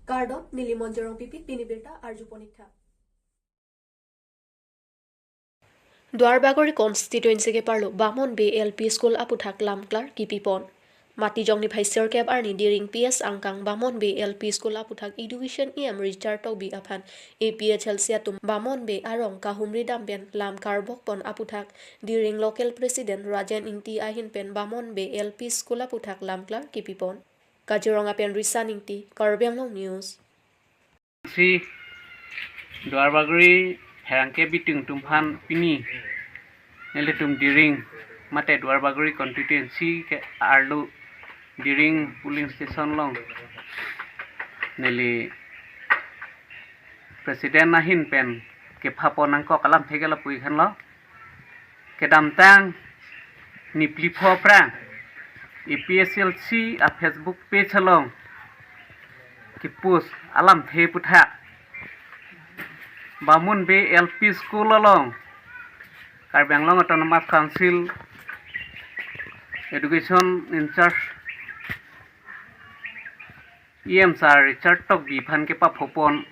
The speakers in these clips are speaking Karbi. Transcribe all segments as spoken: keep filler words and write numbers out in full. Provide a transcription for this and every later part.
Kardom, neli Monjorong Pipi, pini birta arjupon ik tha. Duarbagori constituency keparlo Bamon Bey L P School aputhak lamklar kipipon. Matijong niphai sirkep arni Diring P S angkang Bamon Bey L P School aputhak Education E M Richard Tokbi aphan A P H L C atum Bamon Bey arong kahumri dam pen lam karbokpon aputhak Diring Local President Rajen Ingti ahin pen Bamon Bey L P School aputhak lamklar kipipon. Kajirong apen Risan Ingti, Karbi Anglong News. Si Duarbagori herangke bitung tum aphan pini nelitum Diring mate Duarbagori constituency ke-arlo Diring polling station along neli president ahin pen kepapon nangkok alamthe ke lapu-ik henlo. Kedamtang niphli pho aphrang A P H L C a Facebook page along kepost alamthe aputhak Bamon Bey L P School along Karbi Anglong Autonomous Council Education in-charge E M sir Richard Tokbi aphan kepaphopon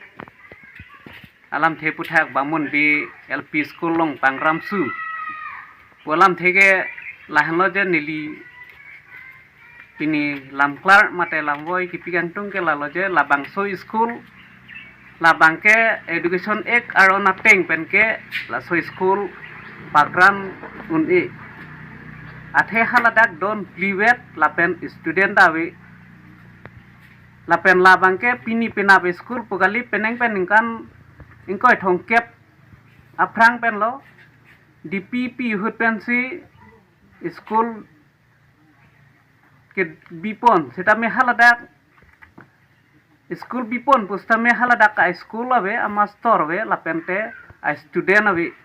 alamthe aputhak Bamon Bey L P School along pangramsu pu alamthe ke lahenlo je neli pini lamklar mate lamvoi kipi kangtung ke lalo je labangso school labang ke Education Act aron ateng pen ke laso school pagran un-e. Athe haladak don phlivet lapen student ave. Lapen labang ke pini penap school pu kali, penang pen ningkan ingkoi thomkep aphrang penlo D P P ahut pensi school kebipon, sitame haladak school bipon pusitame haladak a-school ave, a-master ave, lapente a-student ave.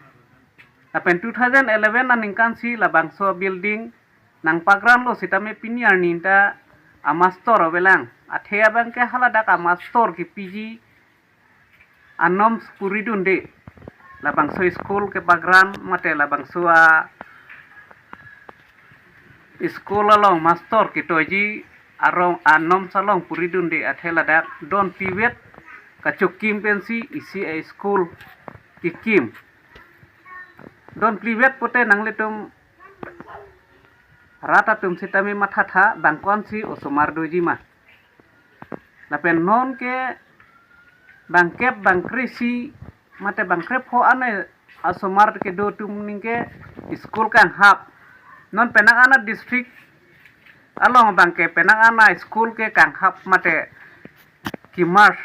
Lapen two thousand eleven aningkan si labangso building nangpagranlo sitame pini arni ta a-master avelang. Athe abang ke haladak a-master kepiji anorms puridunde. Labangso school kepagran mate labangso a-school along master ketoiji arong anorms along puridunde athe ladak don phlivet kachokim pensi isi a-school kekim. Don phlivet pute nanglitum rat atum sitame mathatha bang ko-ansi osomar doji ma. Lapen non ke bangkep bangkre-isi mate bangkrepho an asomar kedo atum ningke school kanghap. Non penang an a-district along abang ke penang an a-school ke kanghap mate kemerge.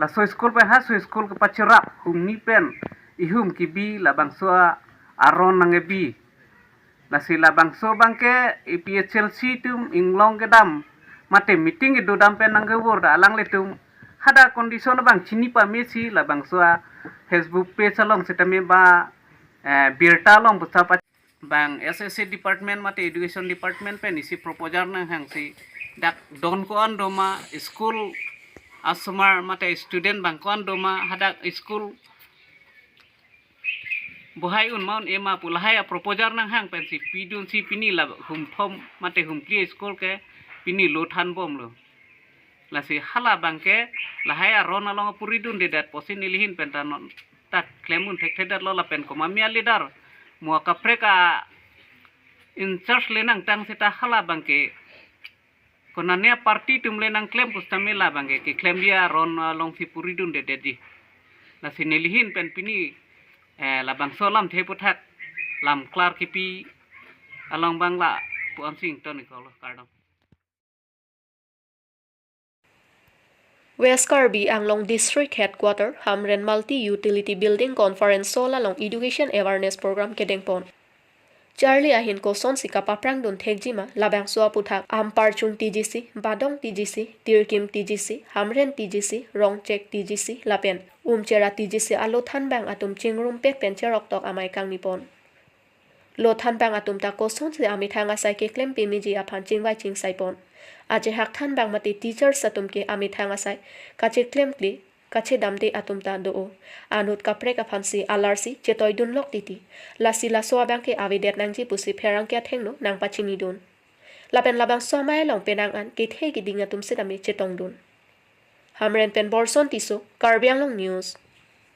Laso school pen halaso school kepacherap humni pen ihum kebi labangso aron nangkebi. Lasi labangso abang ke A P H L C atum inglong kedam mate meeting kedodam pen nangkevur ta alanglitum hadak condition abang chini pamesi labangso a-Facebook page along sitame ba, eh, birta along pusa pa bang S S A department mate education department pen isi proposal nanghangsi dak don ko-an doma school asomar mate student bang ko-an doma hadak school bohai un ma un-e ma pu lahai a-proposal nanghang pensi pidunsi pini la humthom mate humphli school ke pini lo thanbomlo. Lasi hala abang ke lahai aron along puridundedet pusi nelihin pen ta non ta klem un thekthedetlo lapen komat a-leader mo kaprek a-in-charge le nangtang seta hala abang ke konane a-party atum le nangklem pusitame labang ke keklemji aron alongsi puridundedetji. Lasi nelihin pen pini, eh, labangso alamthe aputhak lamklar kipi along abang lapu-ansi ington-iklo, kardom. West Karbi Anglong District Headquarter Hamren Multi Utility Building Conference Hall along Education Awareness Program kedengpon. Charli ahin kosonsi kapaprangdun thekji ma labangso aputhak Amparchung T G C, Badong T G C, Tirkim T G C, Hamren T G C, Rongchek T G C lapen Umchera T G C alothanbang atum chingrumpet pen cheroktok amei kangnipon. Lothanbang atum ta kosonsi amethang asai keklem pemeji aphan chingvai chingsaipon. Ajehak thanbang mate teachers atum ke amethang asai kacheklemkle kachedamde atum ta do-o. Anut kaprek aphansi alarsi chetoidunlok titi. Lasi laso abang ke avedet nangji pusi pherangke athengno nangpachinidun. Lapen labangso amei along penang an kethe keding atum sitame chetongdun. Hamren pen Borson Tisso, Karbi Anglong News.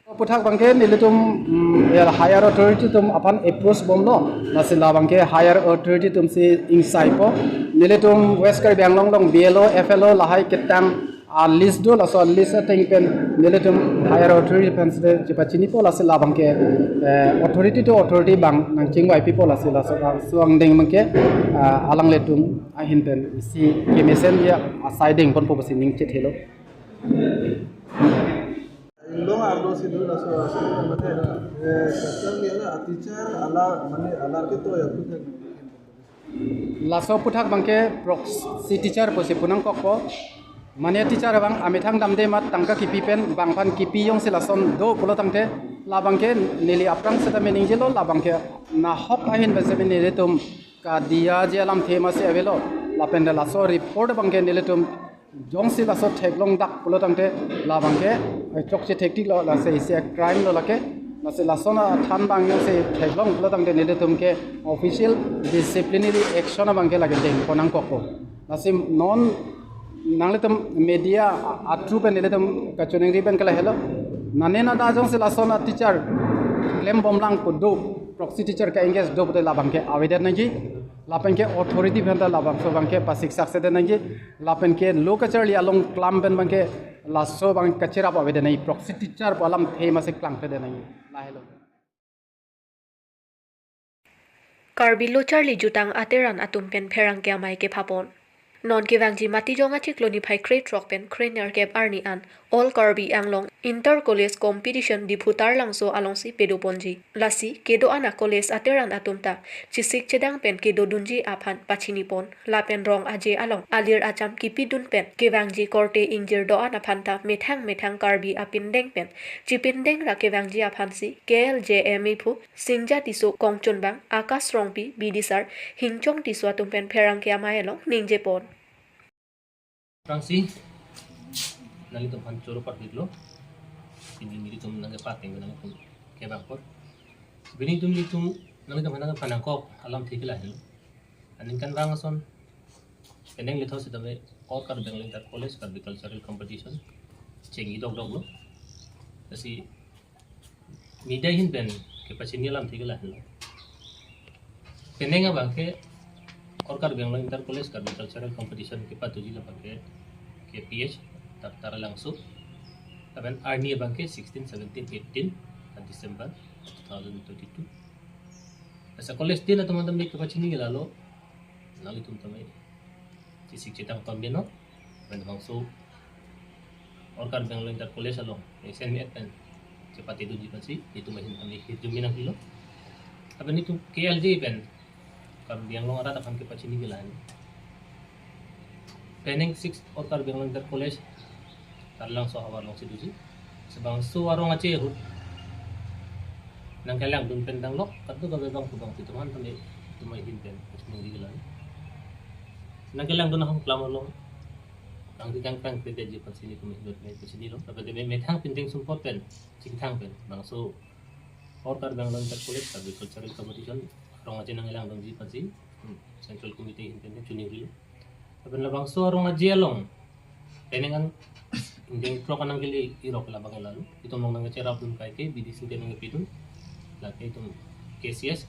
Aphuthak abangke nelitum, mm, ya, higher authority atum aphan approach bomlo. Lasi labangke higher authority atum si ingsaipo. Nelitum West Karbi Anglong along B L O, F L O lahai ketang a-list do, laso a-list ateng pen nelitum higher authority aphan si chepachinipo, lasi labangke, eh, authority to authority abang nangchingvaipipo, lasi laso, laso angdeng abangke, ah, alanglitum ahin pen isi kemesen ya asai dengponpo pusi ning chethelo. Long arlo si do laso aso mate, eh, kacang ya la teacher ala mane ala ke to ya puthe. Laso aphuthak abangke proxy teacher pusi punangkokpo. Mane teacher abang amethang damde amat tangka kipi pen bang aphan kipi jongsi lason do pulo tangte labangke neli aphrang seta mening jelo, labangke nahok ahin pen seta nelitum kadiya je alamthe masi avelo. Lapen laso report abangke nelitum jongsi laso theklong dak pulo tangte labangke, eh, chokche thektik lo, lasi isi crime lo lake. Lasi lason athan abang jongsi theklong pulo tangte nelitum ke official disciplinary action abangke lake dengpon nangkokpo. Lasi non nanglitum media a-, a-through pen nelitum kachiningri pen ke lahelo. Nane nada jongsi lason a-teacher klembomlang pu do, proxy teacher ke-engage do pute labangke avedet nangji. Lapenke authority aphanta labangso abangke pasiksak sedet nangji. Lapenke lo kacharli along klam pen abangke laso abang kacherap avedet nangji, proxy teacher pu alamthe masi klangkledet nangji. Lahelo. Karbi lo charli jutang ateran atum pen pherangke amei kephapon. Non kevangji Matijong achiklo niphai krethrok pen krenerkep arni an All Karbi Anglong Inter College Competition Diphu Taralangso alongsi padoponji. Lasi kedo-an a-college ateran atum ta chesik chedang pen kedodunji aphan pachinipon. Lapen rong aje along alir acham kipidun pen kevangji korte ingjir do-an aphan ta methang methang Karbi apindeng pen chipindeng ra kevangji aphansi K L J M ephu Singja Tisso kongchunbang, Akash Rongpi, bidisar, Hingchong Tisso atum pen pherangke amei along ningjepon. Aphrangsi nanglitum aphan choro parpiklo. Pini nelitum nangkepateng nanglitum kebangpon. Pini nelitum, nelitum aphan nangkepanangkok alamthe ke lahelo. Aningkanvang ason penang lethot sitame All Karbi Anglong Inter College Karbi Cultural Competition chengji dokdoklo. Lasi media ahin pen kepachini alamthe ke lahelo. Penang abangke All Karbi Anglong Inter College Karbi Cultural Competition kepatuji labangke K P H Tar-, Taralangso. Lapen arni abangke sixteen, seventeen, eighteen December two thousand twenty-two. Laso college din atum atum kepachini ke lahelo. Nanglitum tame chesik chedang pamenon. Lapen labangso All Karbi Anglong Inter College along S M E pen chepatedunji aphansi itum ahin tame hirjume nangpilo. Lapen itum K L J pen Karbi Anglong arat aphan kepachini ke lahelo. Penang six All Karbi Anglong Inter College Taralangso ahavar alongsi doji. Labangso arong aje ahut nangkelangdun pen danglok kadokave abang pu abang itum aphan tame itum ahin pen pachiningri ke lahelo. Nangkelangdun ahong klam along nangri kangkang kredetji aphansi nelitum ahut me pachinilo. Lapen tame methang pindeng sumpot pen chingthang pen labangso All Karbi Anglong Inter College Karbi Cultural Competition arong aje nanglangdunji aphansi, hmm, Central Committee ahin pen chiningrilo. Lapen labangso arong aje along penang an ingdeng throk an nangkele irok labang lahelo. Itum along nangcherapdun kaike bidi singte nangpidun. Lake itum K C S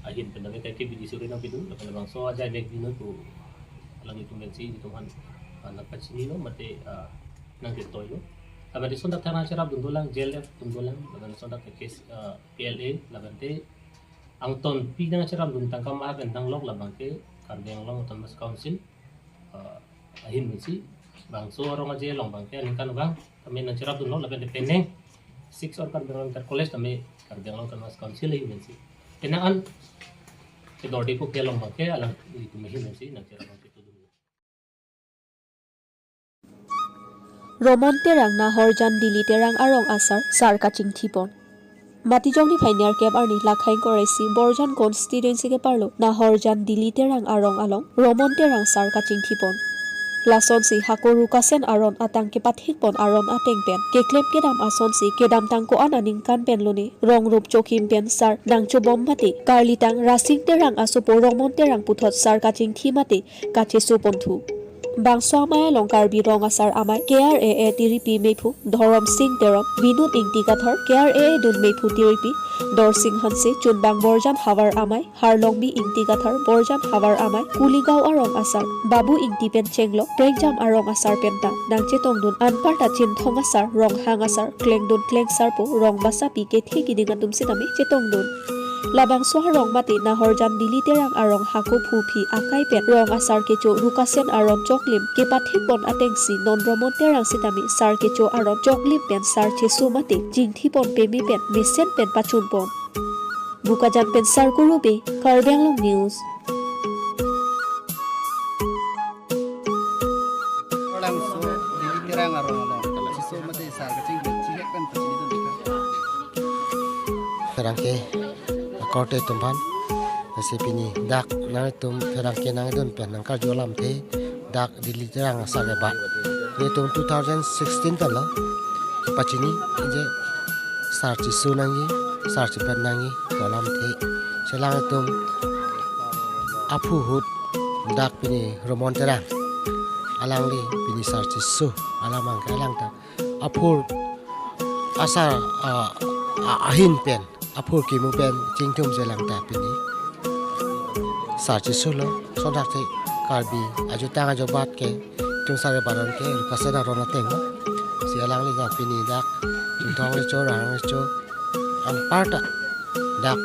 ahin pen nang kaike bidi suri nangpidun. Lapen labangso ajai mek dino tu alanglitum pensi itum aphan, ah, nangpachinilo mate, ah, nangketoilo. Lapen lason dak nangcherapdun dolang, J L F atum dolang, lapen lason dak ke, ah, P L A, lapen te angton pi nangcherapdun tangka ma pen danglok labangke Karbi Anglong Autonomous Council, ah, ahin pensi, labangso arong aje along abangke aningkanvang tame nangcherapdunlo, lapen te penang six All Karbi Anglong Inter College tame Karbi Anglong Autonomous Council ahin pensi. Penang an kedorde ko kelong abangke alanglitum ahin pensi nangcherap abangke tudun. Romon Terang Nahorjan Dili Terang arong asar sar kachingthipon. Matijong niphai nerkep arni Lakhaing Koraisi Borjan constituency keparlo Nahorjan Dili Terang arong along Romon Terang sar kachingthipon. Lasonsi hako Rukasen aron atang kepathikpon aron ateng pen keklem kedam asonsi kedamtang ko-an aningkan pen lone rong rup chokim pen sar nangchobom mate karlitang Rasing Terang asopo Romon Terang puthot sar kachingthi mate kachesoponthu. Bangso amei along Karbi Rong Asar Amei K R A A tiripi mephu Dhorom Sing Teron, Binod Ingti Kathar K R A A dun mephu tiripi Dorsing Hanse, chunbang Borjan Havar Amei, Harlongbi Ingti Kathar Borjan Havar Amei, Kuligao arong asar Babu Ingti pen chenglok prengjam arong asar penta nangchetongdun, anparta Chinthong asar, Ronghang asar, Klengdun Klengsarpo, Rong Basapi kethe keding atum sitame chetongdun. Labangso arong mate Nahorjan Dili Terang arong hako phuphi akai pen rong asar kecho Rukasen aron choklim kepathekpon atengsi non Romon Terang sitame sar kecho aron choklim pen sar cheso mate chingthipon peme pen mesen pen pachunpon. Bokajan pen Sarkuru Bey, Karbi Anglong News. Labangso Dili Terang arong along cheso mate sar kaching chihek pen pachini dun dikha. Pherangke akorte atum aphan, lasi pini dak nangtum pherangke nangdun pen nangkarju alamthe dak Dili Terang asar kebat. Nelitum two thousand sixteen talo pachini je sar cheso nangji, sar chepet nangji pu alamthe. Chelangtum aphu ahut dak pini Romon Terang, alangli pini sar cheso alam abangke alangta aphur asar, ah, ah, ahin pen, aphur kimu pen chingthum chelangta pini sar chesolo. Sonthak the Karbi ajutang ajobat ke, tung sar baron ke Rukasen aron ateng lo. Si alangli dak pini dak Chinthong recho, Ronghang recho, anparta dak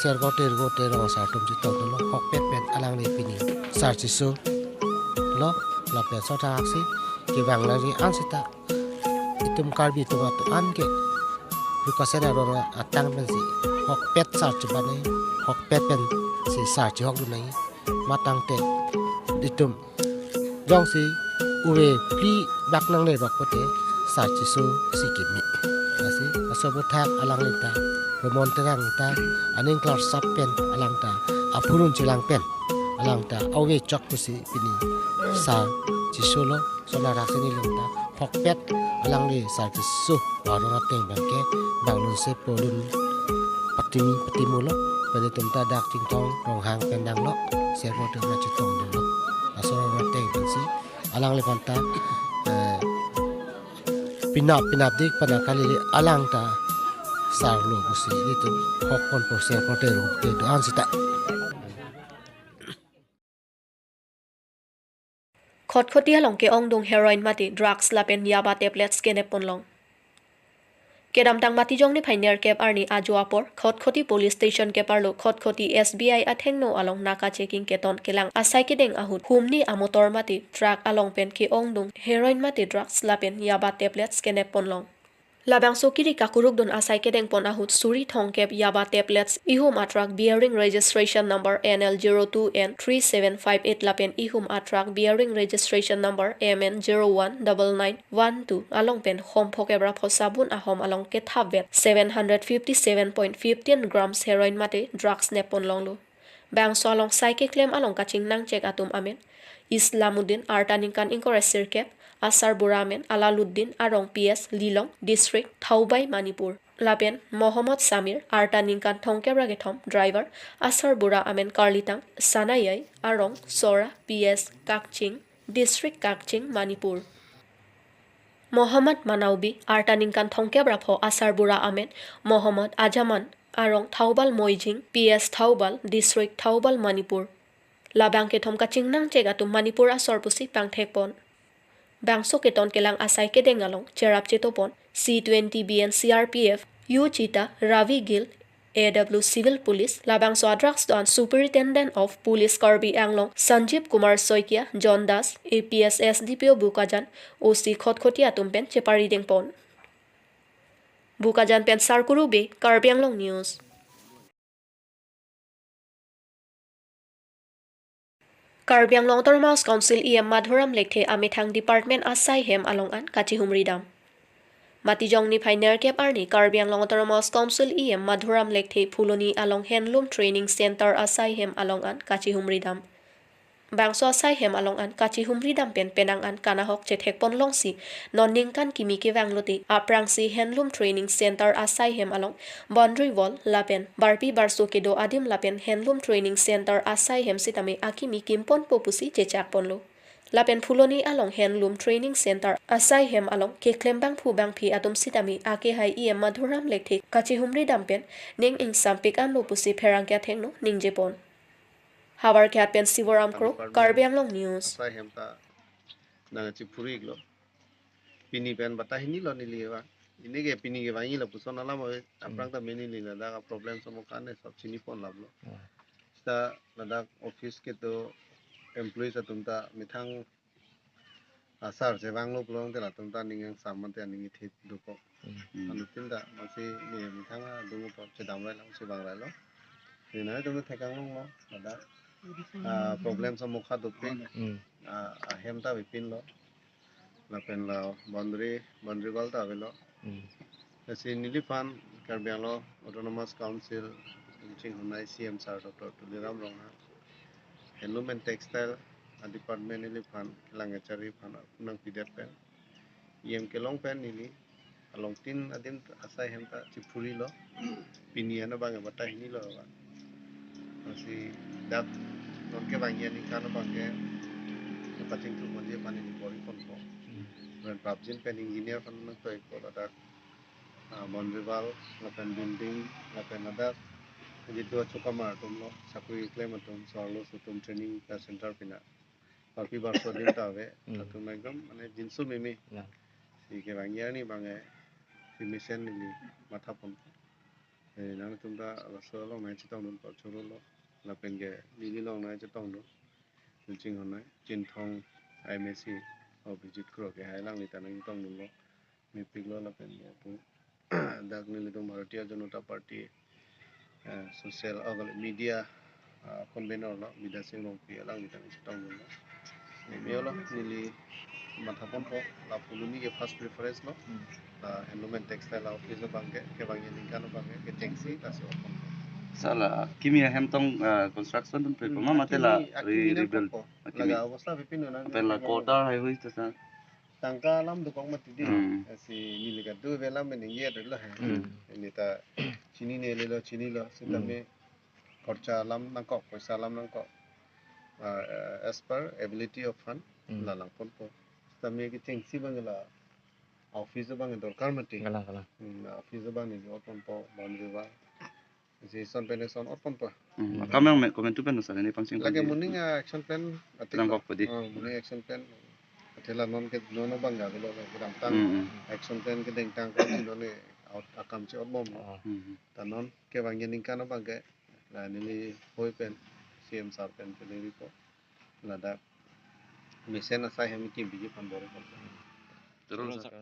Sergo Tergo Terong asar atum chetongdunlo, hokpet pen alangli pini sar chesolo. Lapen sonthak si kevang nangji an seta itum Karbi atum atu an ke Rukasen aron atang pensi hokpet sar chebat nangji, hokpet pensi sar chehokdun nangji. Matangte itum jongsi ove phli bak nangle bak pote sar cheso si kimi. Lasi aso aputhak alangli ta Romon Terang ta aning klarsap pen alangta aphurun chelang pen alangta ove chok pusi pini sar chesolo. Sonthak si nelitum ta hokpet alangli sar cheso aron ateng abangke banglun se polun patimi patimo lo. Pen itum ta dak Chinthong Ronghang pen nanglo, Sergo Tergo chetongdunlo. Laso aron ateng pensi alangliphan ta, eh, penap penap dik pen akali alangta sarlo pusi itum hokpon po, Sergo Tergo kedo an seta. Khatkhati along ke-ongdung heroin mate drugs lapen yaba tablets kenep ponlong. Kedamtang Matijong niphai nerkep arni ajo apor Khatkhati Police Station keparlo Khatkhati S B I athengno along naka checking keton kelang asai kedeng ahut humni amotor mate truck along pen ke-ongdung heroin mate drugs lapen yaba tablets kenep ponlong. Labangso kiri kakurukdun asai kedengpon ahut suri thomkep yaba tablets ihum atruck bearing registration number N L zero two N three seven five eight lapen ihum atruck bearing registration number M N zero one double nine one two along pen hom phokep ra pho sabun ahom along kethapvet seven hundred fifty seven point fifteen grams heroin mate drugs neppon longlo. Bangso along sai keklem along kachingnangchek atum amen Islamuddin, arta ningkan ingkoi ra sirkep, asarbura amen Alaluddin, arong P S Lilong, district Thoubal, Manipur. Lapen Mohammad Samir, arta ningkan thomkep ra kethom, driver, asarbura amen Karlitang Sanayai, arong Sora, P S Kakching, district Kakching, Manipur. Mohammad Manaubi, arta ningkan thomkep ra pho, asarbura amen Mohammad Ajaman, arong Thoubal Moijing, P S Thoubal, district Thoubal, Manipur. Labang kethom kachingnangchek atum Manipur asor pusi pangthekpon. Bangso keton kelang asai kedeng along cherap chetopon C twenty B N C R P F, U Chita, Ravi Gill, A W Civil Police, labangso adrugs do-an Superintendent of Police Karbi Anglong Sanjeev Kumar Saikia, John Das, A P S S D P O Bokajan, O C Khatkhati atum pen chepari dengpon. Bokajan pen Sarkuru Bey, Karbi Anglong News. Karbi Anglong Autonomous Council E M Madhuram Lekthe amethang department asai hem along an kachihumri dam. Matijong niphai nerkep arni Karbi Anglong Autonomous Council E M Madhuram Lekthe Phuloni along Handloom Training Center asai hem along an kachihumri dam. Bangso asai hem along an kachihumri dam pen penang an kanahok chethekpon longsi non ningkan kimi kevang lote aphrangsi Handloom Training Center asai hem along boundary wall lapen barpi barso kedo adim lapen Handloom Training Center asai hem sitame akimi kimponpo pusi chechakponlo. Lapen Phuloni along Handloom Training Center asai hem along keklem bangphu bangphi atum sitame akehai E M Madhuram Lekthe kachihumri dam pen ning ingsampik anlo pusi pherangke athengno ningjepon. Howraghat pen Sivoram Kro, Karbi Anglong News. Asai hem ta nangchiphuri iklo. Pini pen bata hini lo neli vang. Ini ke pini ke vangji lo puson alam ave. Aphrang ta mini neli ladak problem somo kane sob chinipon laplo. Hmm. Sita ladak office kedo employees atum ta methang asar chevanglo pulote latum ta ning ingsam mate aning ithit dokok. Hmm. Anuttin ta masi ne methang adung apot chedam rai lang chevang railo. Neli nangtum thekang longlo ladak, ah, problem somo kha dopik. Hmm. Ah, ahem ta avepinlo. Lapen la boundary, boundary wall ta avelo. Hmm. Lasi neliphan Karbi Anglong Autonomous Council chinghonnei C M sir Doctor Tuliram Ronghang, Handloom and Textile department neliphan kelang kacharli aphan nangpidet pen, E M kelong pen neli along tin adim asai hem ta chiphurilo. Pini an abang bata hini lo ba. Lasi dak non kevangji aningkan abang ke kepachingthum monji aphan neli bor-iponpo. Hmm. Lapen prapjin pen engineer aphan nangtoipo ladak, ah, boundary wall, lapen building, lapen ladak jitu achokamar atumlo, sakori klem atum, so-arlo so atum training center pina parpi barso adim ta ave. Hmm. Latum ekdom mane jinso meme. Ya. Si kevangji arni abang ke si mesen neli mathapon. Eh, nangtum ta laso along nang chetongdun pa chorolo. Lapen ke neli along nang chetongdun. Chinghonnei Chinthong I M A C Abhijit Kro ke hai alangli ta nang chetongdunlo. Mepiklo lapen ya pu dak nelitum Bharatiya Janata Party, eh, social, oh, media, ah, convener lo, Bidya Sing Rongpi alangli ta nang chetongdunlo. Meme lo neli mathaponpo, la Phuloni ke first preference lo. Hmm. La Handloom and Textile office abang ke, kevangji aningkan abang ke, kechengsi, lasi oponpo. Sir, la kimi ahem tong, ah, construction dunpo, hmm, ma mate la akimi, akimi re-, rebuild. Nangkokpo. Akimi. Laga obostha avepin nang. Lapen la quarter hai hui ta sir. Tangka alam dokok mati di. Hmm. Si neli kado avelang meningje lo he. Hmm. Neli ta chinine lelo chinilo. Sitame, hmm, khorcha alam nangkok, poisa alam nangkok. Ah, as per ability of fund, hmm, la langponpo. Sitame kechengsi abang la office abang dorkar mati. Kalang, kalang. Hmm, office abang neli oponpo, boundary wall. Si son pen son oponpo. Hmm. Akam yang me-, komentu pen sir, neli pangcheng lake pen. Moning, ah, action plan, atik nangkokpo di. Ah, moning action plan. Athe la non ke non abang ga lo, kedamtang. Hmm, hmm. Action plan kedengtang ko si non e out akam che otbom. Ah. Hmm, hmm. Ta non kevangji aningkan abang ke, la neli hoi pen, C M sir pen, pen neli ko. Ladak mesen asai hem kimbiji aphan bor-iponpo. Terus, sir.